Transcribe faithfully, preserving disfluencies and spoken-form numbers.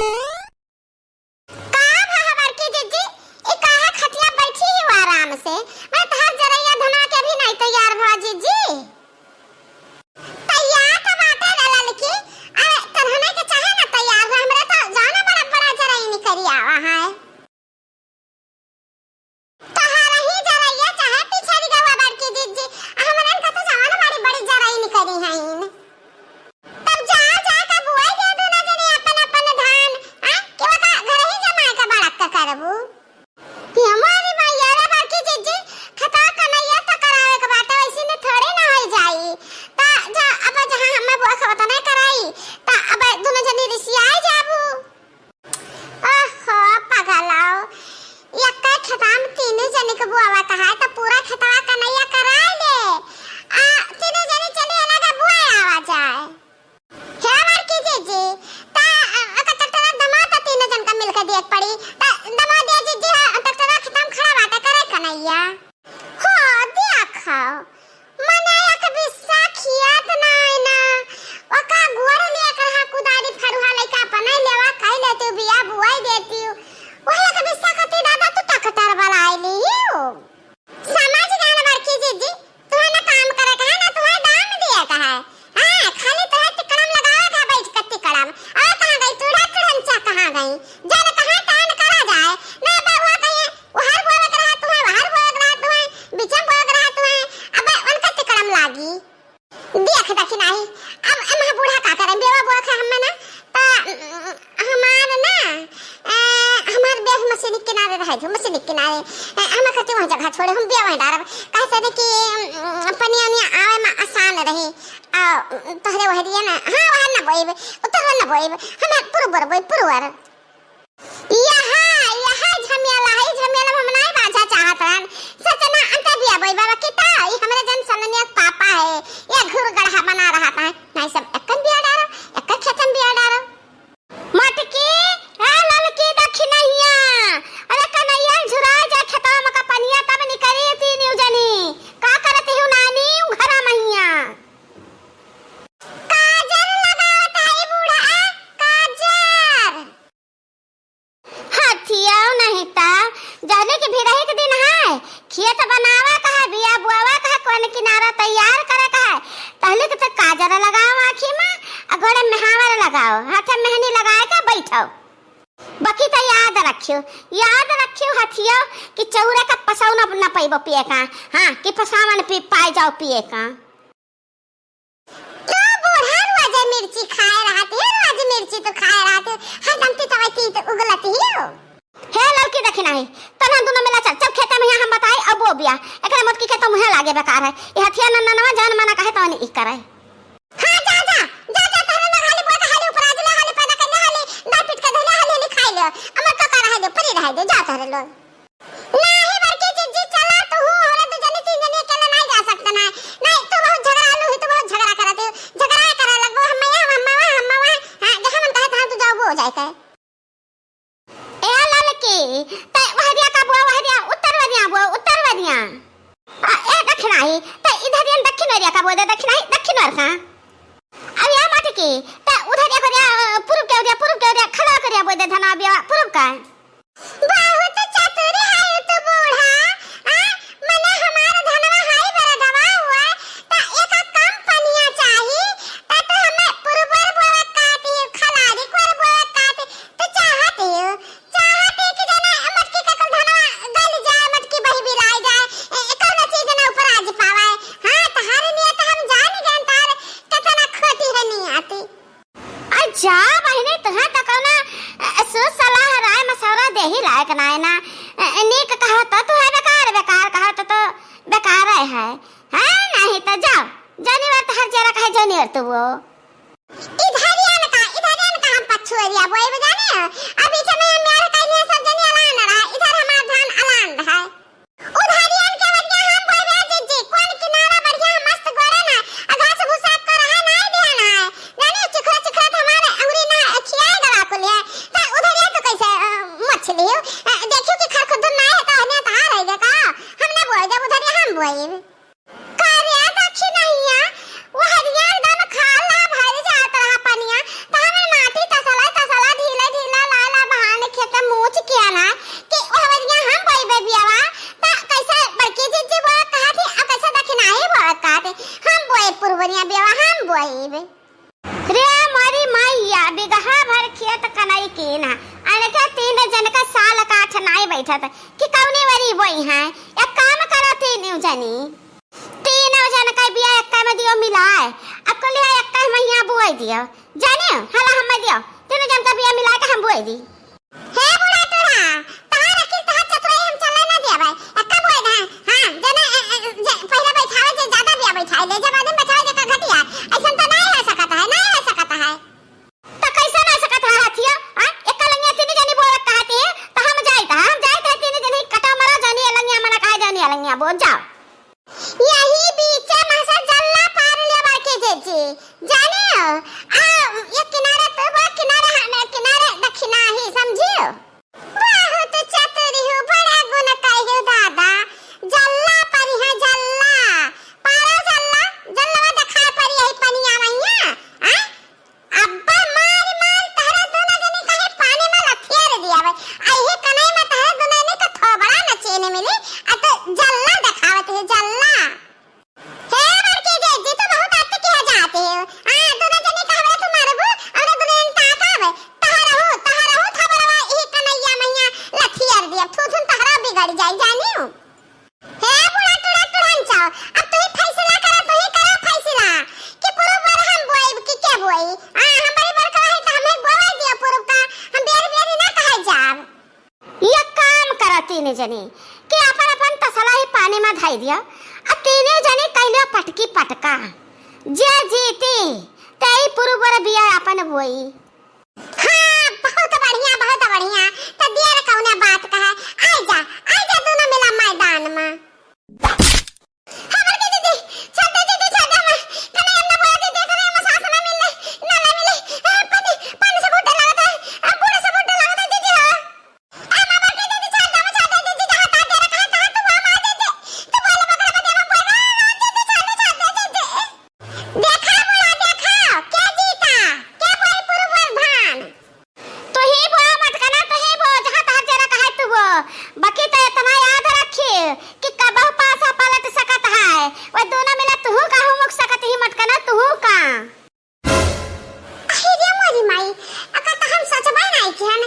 का भा बड़की जिज्जी, ई काहे खटिया बैठी ही आराम से? मैं तहार जरैया धनवा के भी नहीं तैयार भा जिज्जी। तैयार तो बाटे रे ललकी, अरे तनहने के चाहे ना तैयार रह, हमरे तो जाना बड़ा बड़ा जरैनी करी आवा है। तोहरा ही जरैया चाहे पिछड़ी गवा बड़की जिज्जी, आ हमरन का तो जवान बड़ी बड़ी जरैनी करी हईन। तब जा, जा के बुआई दे दूना जने अपन अपन धान, आ? कि ओका घर ही जमाए के बड़क के करबू? कि हमारी मैया रे बड़की जिज्जी, खता कनैया तो करावे के बाटे, वैसे ने थोड़े ना होई जाई। ता जा, अब जहाँ हमें बुआ खबत नहीं कराई, ता अब दोनों जनी रिसियाए जाबू। ओहो, पगलाओ, यक्का खेताम तीनों जने के बुआवा कहा है, तो पूरा खेतवा कनैया कराए ले। आ, तीनों जने चली अलग बुआए आवा जाए। हे बड़की जिज्जी, ता, अ, अगर ट्रैक्टर दमा तो तीनों जन का मिलके दिए के पड़ी। ता दमा दिया जिज्जी, हाँ, ट्रैक्टर खेताम खड़ा बाटे, करे कनैया। हो, देखो, मने एक बिस्सा खियात नाई ना, ओका गोड़ लेकर हा कुदारी फरुहा लइका अपने लेवा कह लेती, बिया बुआई देती, वही एक बिस्सा खातिर दादा तू ट्रैक्टर बलाई ली हो। समझ गए ना बड़की जिज्जी, तुहे ना काम करे का है, ना तुहे दाम दिए का है। हाँ, खाली तुहे तिकड़म लगावे का है, बैठ के तिकड़म। और कहाँ गई टूढ़ा टुढ़नचा, कहाँ गई? जन कहाँ टान करा जाए, ना बउआ कहीं, वहर बोवे के रहा तुहे, वहर बोवे के रहा तुहे, बिचम बोवे के रहा तुहे, अब उनका तिकड़म लागी। देख दखिनाही, अब, अब हम बूढ़ा का करें, बेवा बुआ खा हमें ना, तो, उम, हमार ना, ए, हमार बेह मशीन किनारे रहे जो, मशीन किनारे, ए, हम कहते वहाँ जगह छोड़े, हम बेवा वहीं डारब, कहते ने कि, उम, पनिया उनिया आवे में आसान रही, आ, उम, तोहरे वह दिया ना, हाँ, वहाँ ना बोइब, उतर ना बोइब, हम पुरबर बोइब, पुरवर। यहा, यहा झमेला है, झमेला में हम नाई बाझा चाहत रहन। सच ना अंत बिया बोई बाबा की ता, ई हमरे जन सननिया के पापा है। ये घुर गढ़ा बना रहा था। नाई सब एक्कन बिया डारो, एक्कन खेतन बिया डारो। मटकी, ए ललकी दखिनहिया, अरे कन्हैया झुरा जा खेतवा में का पनिया तब निकरी तीन जनी। का करत ही नानी उ घरा महिया? काजर लगावत है बूढ़ा, काजर। हथियाओ नहीं ता, जहले के भिड़ही के दिन है, खेत बनावा कहा, बिया बुआवा कहा, कोन किनारा तैयार करे कहा, तहले के तो काजर लगाओ आँखी में, आ गोड़े मेहावर लगाओ, हाथे मेहनी लगाए के बैठो। बाकी तो याद रखियो, याद रखियो हथियाओ कि चौरा का पसौना न पैबो पिए का, हाँ, कि पसावन पी पाए जाओ पिए का। तू बूढ़ा रोज मिर्ची खाए रहत है, रोज मिर्ची तू खाए रहत है, हरदम तीतवा तीत उगलत ही हो। हे ललकी दखिनही, तोहन दुनो मिला चल, चल खेते में हम बताई अब वो बिया, एकरे मोटकी के तो मुँहे लागे बेकार है, ये हथिया नन्ननवा जवन मना कहे तवन ई करे। हाँ जा, जा, जा, जा, तोहरे लोग हाली बोल के हाली ऊपर आ जा, हाली पैदा कर ले, हाली दाँत पीट के धइले, हाली हाली खाई ले, अमर तो का रहे दे, परी रहे दे, जा तोहरे लोग। नाही बड़की जिज्जी, चला तू, हमरा दू जनी तीन जनी अकेले नाही जा सकत ना। नाही, तू बहुत झगड़ालू ही, तू बहुत झगड़ा करत है। झगड़ा करे लगबो, हम यहाँ, हम वहाँ, हम वहाँ। हाँ, जहाँ मन कहे तहाँ तू जाओ, वो हो जाए के। ए ललकी, ते वहरिया का बुआ, वहरिया, उत्तर वरिया बुआ, उत्तर वरिया। आ, ए दक्षिणाही, ते इधर ये दक्षिण वरिया का बुआ दे, दक्षिणाही, दक्षिण वर का। अब या मटकी, ते उधर या करिया, पूर्व के उधर, पूर्व के उधर, खड़ा करिया बुआ दे, धना बिया, पूर्व का। बहुत चतुर है तू बूढ़ा, आ? मने हमार धनवा हाई बरधवा हुआ, त एका कम पनिया चाही, त तू हमें पुरबर बोवे काटी, खलारी कोर बोवे काटी, तू चाहत ही, चाहत ही कि जना मटकी का कुल धनवा गल जाए, मटकी बही बिलाई जाए, ए, ए, कौनो चीज ना उपराज पावे। हाँ, तहार नियत हम जान गए, तार केतना खोटी है नियत। आ जा बहिनी, तुहे त कौनो, अ, सुध सलाह, राय, मशवरा देही लायक नाय ना। अ, नीक कहा तो तुहे बेकार, बेकार कहा तो, तो बेकार है। हाँ, नहीं तो जाओ, जौनी वर तोहर जरा कहे, जौनी वर तू वो। इधरियन का, इधरियन का हम पछुअरिया बोइब जाने। अभी समय मेरे कहीं सब जनी अलान रहा, इधर हमार धान अलान रहा। उधरियन के वरिया हम बोइबे जिज्जी, कोन किनारा बढ़िया मस्त गोड़े ना, आ घास भूसा कर है, नाय दिया ना है। जाने चिखरा चिखरा तो हमारे अंगुरी ना खियाए गवा कुल है। तो उधरिया तो कैसे, अ, मछली हो? अ, देखियो कि खरखुद्दन ना है तो हने तो हार है देखा। हम ना बोए जब उधरिया हम बोए। करे दखिनहिया, उधरिया एकदम खाला भर जात रहा पनिया, तो हमें माटी तसला तसला ढीला ढीला बैठत कि कौने वरी बोई हैं। एक काम करो तीनों जनी, तीनों जन का बिया एक्का में दियो मिलाए, अब को लिया एक्का में यहाँ बोई दियो, जाने हला हम दियो, तीनों जन का बिया मिला के हम बोई दी। हे बूढ़ा टूढ़ा, तहार अकिल तहार चतुराई हम चले ना देबै, एक्का बोई दे। हाँ, जने, ए, ए, जे, पहिले बैठावे जे ज्यादा बिया बैठाए ले, जब आदमी बैठावे जे का घटिया, ऐसन तो नहीं हो सकता है, नहीं हो सकता है। त कैसे ना सकत है हथिया? आ? एक लंगिया तीन जनी बोलत कहती है, त हम जाई त, हम जाई त तीन जनी कटा मरा जानी अलंगिया मना कहा जानी अलंगिया बोल जाओ। यही बीचे में से जल्ला पार ले बड़के जेजी, जाने हो? आ, ये किनारे तो वो किनारे हमें किनारे दक्षिणा ही समझियो। बहुत चतुर हो, बड़ा गुण कहियो दादा। जल्ला पर है जल्ला, पारा जल्ला, जल्लवा दिखाए पड़ी यही पनिया मैया। आ? अब्बा मार मार तहरा दोनों जनी कहे पानी में लथियर दिया भाई। आ इहे कनाई में तहरा दोनों जनी का थोबड़ा न चेने मिली। आ तो जल्ला दिखावत है जल्ला। हे बड़की जी, जी तो बहुत अति किया जाते हो। आ दोनों जनी का हमरा तू मारबू, हमरा दोनों जनी ताकब। तहरा हो, तहरा हो थोबड़वा इहे कनैया मैया लथियर दिया। थू थू तहरा बिगड़ जाई जानियो। हे बूढ़ा टूढ़ा टूढ़न चाओ, अब तू ही फैसला करा, तू ही करा फैसला कि पूरब बर हम बोइब कि के बोई। आ, हम बड़ी बड़का है त हमें बोवा दिया पूरब का, हम बेर बेर ना कहे जाब। ये काम करा तीन जने कि अपन अपन तसला ही पानी में धई दिया, अब तीनों जने कैले पटकी पटका, जे जीती ते ही पूरब बर बिया अपन बोई। हाँ, बहुत बढ़िया, बहुत बढ़िया। त देर कौने बात का है? आइ जा, आइ जा, दोनों मिला मैदान में। हमर के दीदी, छोड़ दे दीदी, छोड़ दे हम। कने हम ना बोला दीदी, कने हम सास ना मिले, ना, ना मिले। ए, पानी, पानी से बहुत डर लगता है। आ, बूढ़े से बहुत डर लगता है दीदी, हाँ। ए, बाबा के दीदी, छोड़ दे, छोड़ दे दीदी, जहाँ तार दे रखा है, तहाँ तू वहाँ मार दीदी। तू बोल, बकरा बकरा बोल रहा है, दीदी, छोड़ दे, छोड़ दे दीदी। देखा बुआ, देखा, के जीता, के बोई पूरब बर धान। तू ही बो मटकना, तू ही बो, जहाँ तहाँ जरा कहे तू बो। बाकी तो इतना याद रखी कि कबहु पासा पलट सकत है, वो दोनों मिला तू का हुमुक सकत ही मटकना, तू का। अरे रे मोरी माई, अका तो हम सोचबे नहीं किहन